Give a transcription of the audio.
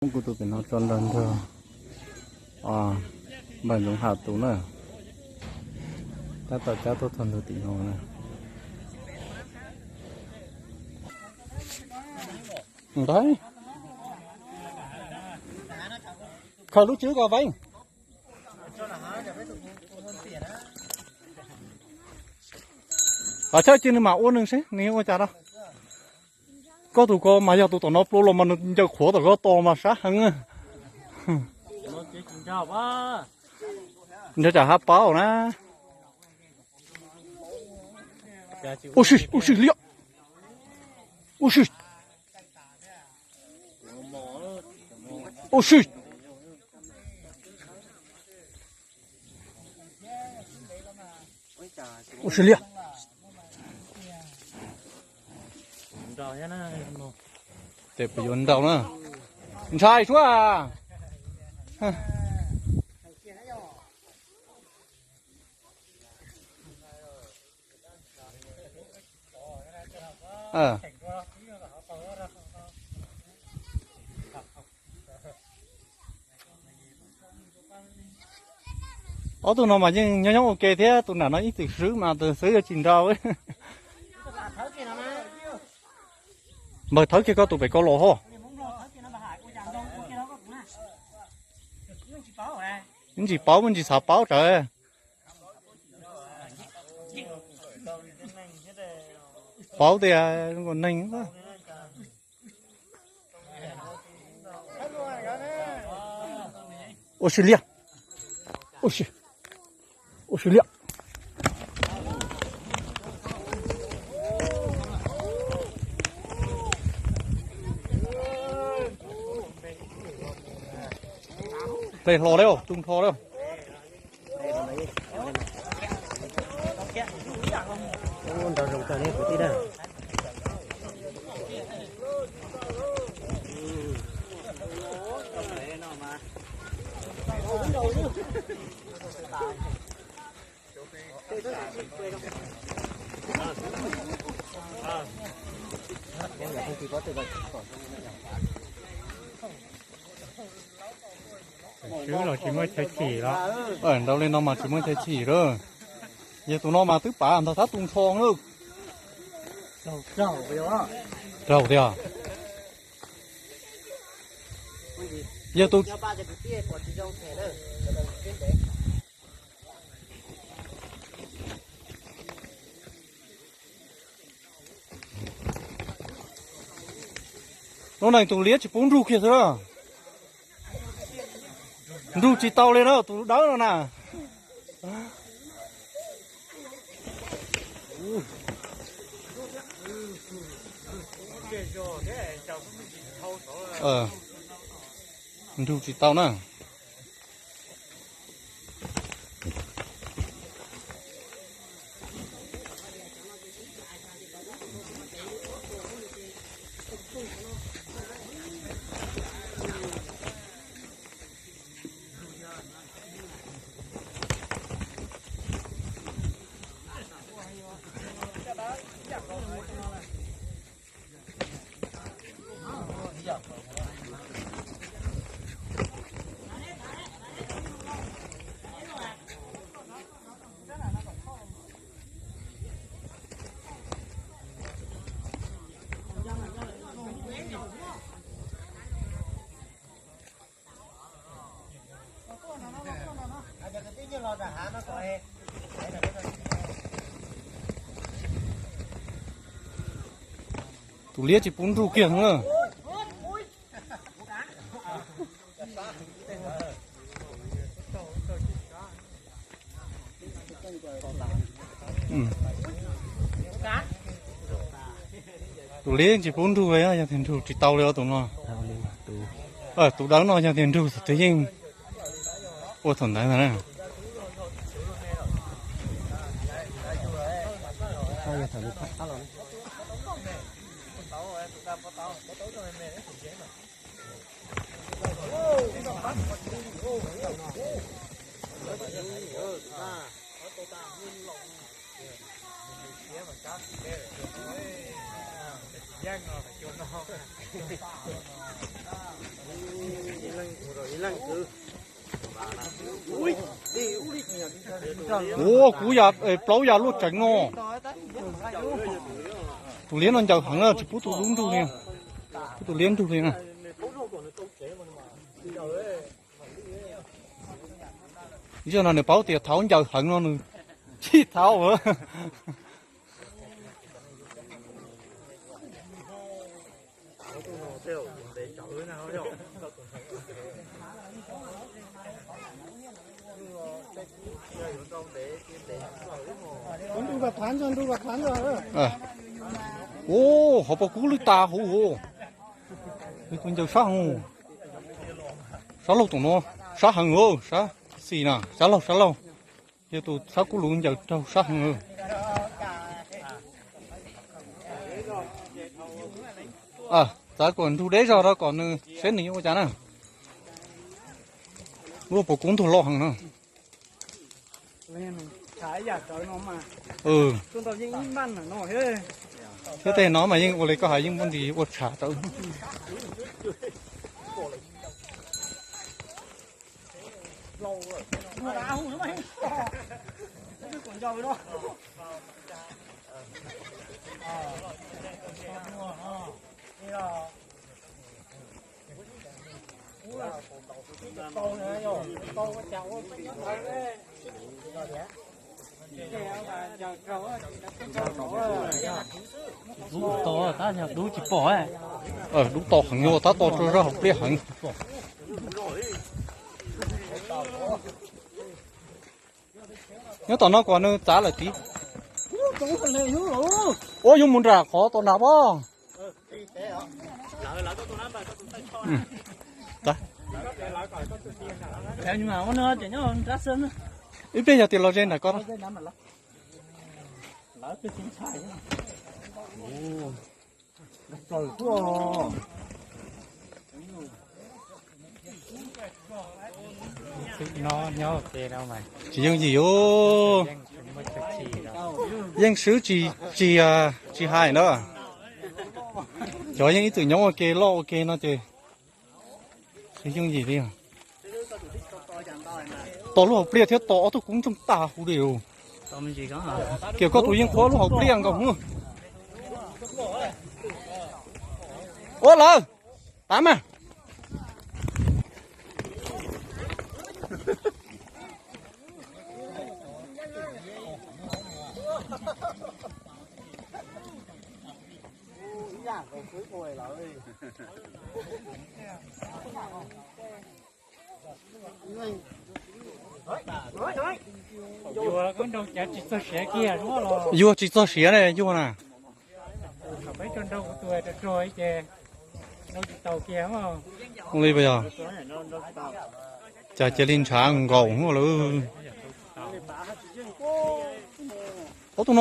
Kuv tus pem no tso nrog nrog npawg Ntxoov Haj tus na. Tab tom cab tuaj txog ntug tim no na. Khaws lub tswb ko veeb. Thov chaw cia nws mam ua nws seb nws ua cas rau. Koj tus ko mas yog tus tom no plua los mas nws ncaws qhuav tom koj tos mas sab heev. Nrog tsam hab paub na. Ua si, ua si liam. Ua si. Ua si. Ua si liam. Ces puas yuav nrau na? Ntshai suab. Ob tug no mas yeej nyob nyob ua ke thiab, tus nram no ib txwm swb mas tus xwb yuav tsis nrau. Npawg, thawb kiag koj tus pem koj los ho. Ntsis paub, ntsis xav paub tsawv. Paub tias neeg. Ua si liam. Ua si. Ua si liam. Hle hlo lawm, tsoo hlo lawm. Nrau zoo kawg ne kwv tij na. Swb los tsis muaj chaw chim los. Nrau li no mas tsis muaj chaw chim lawm. Yog tus no mas twb pav ntog tab tu nrho lawm. Raug tiag. Yog tus Lub neej tus liab tsis pub nrug kiag xwb na. Nrug tsis tau li na tus dawb no na. Nrug tsis tau na. Tus liab tsis pub nrug kiag na. Tus liab tsis pub nrug li, yog tias nrug tsis tau li os tus no. Tus dawb no yog tias nrug xwb twb yeej ua thaum ntawd ntag na. Ua kuv ya plaub ya luaj tseev no. Tus liab no ncaws heev, tsis pub tus dub nrug li, pub tus liab nrug li na. Yog no nws paub tias thaum ncaws heev no nws tsis thaum. Ua, hov pas kub lwj tas huv huv. Nws kuj ncaws sab heev. Sab laug tom no, sab heev, sab xis na, sab laug sab laug. Yog tus sab kub luv ncaws raug sab heev. Txav kom ntug deb zog rau kom nws seb nws yuav ua cas na. Lub pas kub ntug loj heev no. Thiab tej no mas yeej ua li koj hais yeej muaj ntsis ua tshav rawv. Dub to, tab dub tsis pom. Dub to heev, tab to rau zaj hauv pliaj heev. Nyob tom no kom nws txav lawm tid. Ua yug mus nram qhov tom nram pob. Ib pliag yog tias los ze nram ko. Tsis yooj yim. Yeej swb tsis, tsis hais na. Cov yeej ib txwm nyob ua ke loj ua ke no ces tsis yooj yim li. To lub hauv pliaj thiab to ob tug kub ntsoog tag huv li. Kiag koj tus yeej qhuav lub hauv pliaj nkaus. Ua lawm, tav mas. Yuag tsis txog siav ne, yuag na. Li yog, cas cia li ntshav nkaus lawm. Ob tug no